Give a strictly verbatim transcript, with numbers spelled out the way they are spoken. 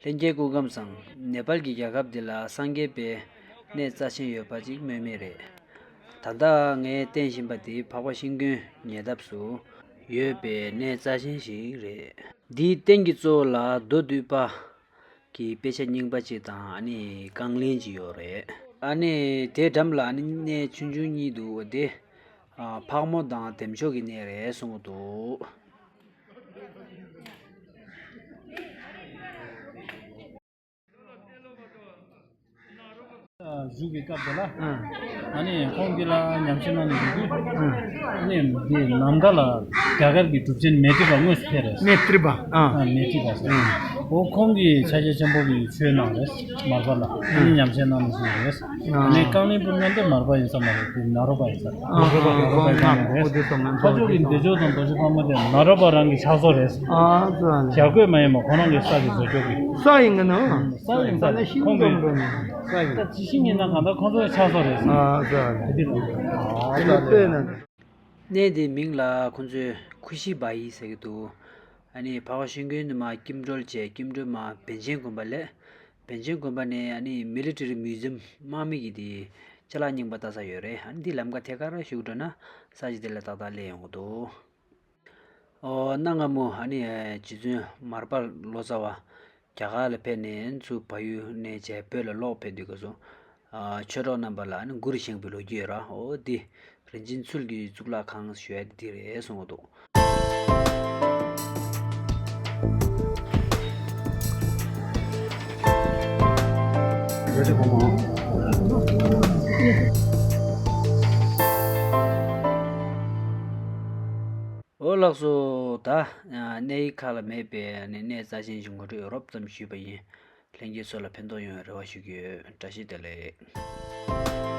ལྷན་རྒྱས་སྐུ་ཁམས་བཟང་། ནེ་པཱལ་གྱི་རྒྱལ་ཁབ་འདི་ལ་སངས་རྒྱས་པའི་གནས་རྩ་ཆེན་ཡོད་པ་ཅིག་སྨོས་མེད་རེད། ད་ལྟ་ངས་བསྟན་བཞིན་པ་འདི་འཕགས་པ་ཤིང་ཀུན་ཉེ་འདབས་སུ་ཡོད་པའི་གནས་རྩ་ཆེན་ཞིག་རེད། འདིའི་རྟེན་གྱི་གཙོ་བོ་ལ་མདོ་སྡུད་པ་གི་དཔེ་ཆ་རྙིང་པ་ཅིག་དང་ཨ་ནི་རྐང་གླིང་ཅིག་ཡོད་རེད། ཨ་ནི་དེའི་འགྲམ་ལ་ཨ་ནི་གནས་ཆུང་ཆུང་གཉིས་འདུག་དེ་ཨ་ཕག་མོ་དང་བདེ་མཆོག་གི་གནས་རེད་གསུངས་འདུག་བཞུགས་ཀྱི་སྐབས་དེ་ལ། ཨ་ནི་ཁོང་འདི་ལ་ཉམས་བཞེས་གནང་ནས་འདུག་དུས། ཨ་ནི་འདི་ནམ་མཁའ་ལ་རྒྱ་གར་གྱི་གྲུབ་ཆེན་མཻ་ཏྲི་པ་དངོས་སུ་ཕེབས་རེད། མཻ་ཏྲི་པ། ཨ། ཨ། མཻ་ཏྲི་པ་ཟེར། ཨོ་ཁོང་གིས་ཕྱག་རྒྱ་ཆེན་པོ་གི་ཆོས་གནང་རེད། མར་པ་ལ་ཨ་ནི་ཉམས་བཞེས་གནང་ནས་བཞུགས་རེད། ཨ་ནི་རྐང་གླིང་སྤུར་ན་འདི་མར་པ་ཡིན་ས་མ་རེད། འདི་ནཱ་རོ་པ་ཡིན་ས་རེད། ཨ་ནཱ་རོ་པ་ཨ་རྒྱ་རོ་པ་ཡིན་ས་མ་རེད། ཨོ་དེ་ཚོ་ང་ཚོ་ཕ་ཕྱོགས་ཀྱི་བདེ་མཆོག་དང་རྡོ་རྗེ་ཕག་མོ་དེ་ནཱ་རོ་པ་རང་གི་ཕྱག་བཟོ་རེད། ཨ་ཙི་ཨ་ནི། རྒྱ་བཀོད་མ་ཡིན་པ་ཁོ་རང་གི་ས་གི་བཟོ་བཅོས་ཀྱི། ས་ཡིན་གི་ནོ། ས་ཡིན་ས་ས་ནི་ཤིང་ཁོང་གི་སྡོང་པོ་ནི། ས་ཡིན། ད་ཇི་ཞིག་ཡིན་ན་གང་ལྟར་ཁོང་ཚོའི་ཕྱག་བཟོ་རེད། ཨ་ཙི་ཨ་ནི། དེ་འདི་རེད། ཨ་ཙི་ཨ་ནི། གནས་དེའི་མིང་ལ་ཁོང་ཚོས་ཁུ་ཤི་བ་ཡི་ཟེར་གྱི་འདུག་ཨ་ནི་འཕགས་པ་ཤིང་ཀུན་ནས་མར་སྐྱིབས་འགྲུལ་བྱས། སྐྱིབས་འགྲུལ་མར་པཎ་ཆེན་དགོན་པ་སླེབས། པཎ་ཆེན་དགོན་པ་ནས་ཨ་ནི་མི་ལི་ཊ་རི་མིའུ་ཛི་ཡམ་དམག་མི་གི་དེ་ཅ་ལག་རྙིང་པ་ལྟ་ས་ཡོད་རེད། ཨ་ནི་འདི་ལམ་ཁ་ཐད་ཀར་ཞུགས་འགྲོ་ན་ས་གཞི་དེ་ལ་ཏག་ཏག་སླེབས་ཡོང་གི་འདུག་ཨོ་གནའ་སྔ་མོ་ཨ་ནི་རྗེ་བཙུན་མར་པ་ལོ་ཙཱ་བ་རྒྱ་གར་ལ་ཕེབས་ནས་ཚུར་བལ་ཡུལ་ནས་བྱས་བོད་ལ་ལོག་ཕེབས་དུས་སྐབས་སུ། ཨ་ཆོས་གྲོགས་རྣམ་པ་ལ་ཨ་ནི་མགུར་བཞེངས་པའི་ལོ་རྒྱུས་ཡོད་ར། ཨོ་འདི་རིན་ཆེན་འཚོལ་གྱི་གཙུག་ལག་ཁང་ཞུ་ཡ་འདི་རེད་གསུང་གི་འདུག་ཨོ་ལགས་སོ། ད་གནས་ཡིག་ཁག་ལ་མེད་པའི་གནས་རྩ་ཆེན་ཞིག་ངོ་སྤྲོད་རོབ་ཙམ་ཞུས་པ་ཡིན། ལྷན་རྒྱས་ཚོ་ལ་ཕན་ཐོགས་ཡོང་བའི་རེ་བ་ཞུ་གི་ཡོད། བཀྲ་ཤིས་བདེ་ལེགས།